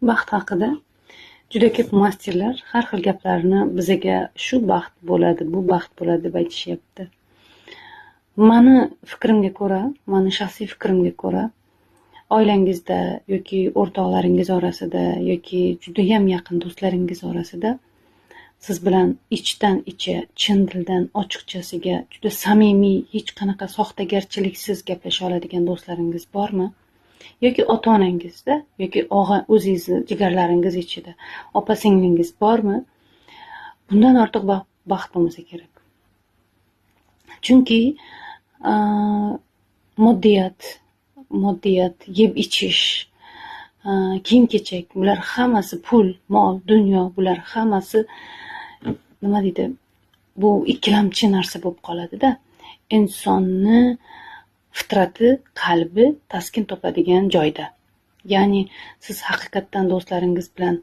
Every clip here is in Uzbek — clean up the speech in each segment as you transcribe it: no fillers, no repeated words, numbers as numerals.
Baxt haqida juda ko'p masterlar har xil gaplarni bizaga shu baxt bo'ladi, bu baxt bo'ladi deb aytishyapti. Mani fikrimga ko'ra, mani shaxsiy fikrimga ko'ra, oilangizda yoki o'rtoqlaringiz orasida yoki judayam yaqin do'stlaringiz orasida siz bilan ichdan icha, chin dildan, ochiqchasiga, juda samimiy, hech qanaqa soxtagarchiliksiz gaplasha oladigan do'stlaringiz bormi? Yoki ota-onangizda, yoki og'a o'zingizni jigarlaringiz ichida opa-singlingiz bormi? Bundan ortiq baxt bo'lmasa kerak. Chunki moddiyat, yeb ichish, kiyim-kechak, bular hammasi pul, mol, dunyo, bular hammasi nima deydi? Bu ikkilamchi narsa bo'lib qoladi-da. Insonni fitrati, qalbi taskin topadigan joyda. Ya'ni siz haqiqatdan do'stlaringiz bilan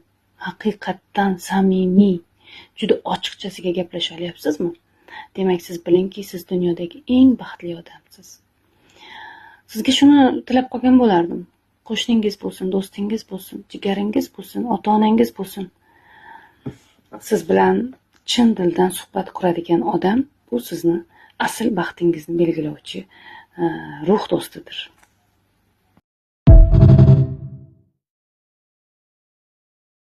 haqiqatdan samimiy, juda ochiqchasiga gaplasha olyapsizmi? Demak, siz bilingki, siz dunyodagi eng baxtli odamsiz. Sizga shuni tilab qolgan bo'lardim. Qo'shningiz bo'lsin, do'stingiz bo'lsin, jigaringiz bo'lsin, ota-onangiz bo'lsin. Siz bilan chin dildan suhbat quradigan odam bu sizni asl baxtingizni belgilovchi ruh do'stidir.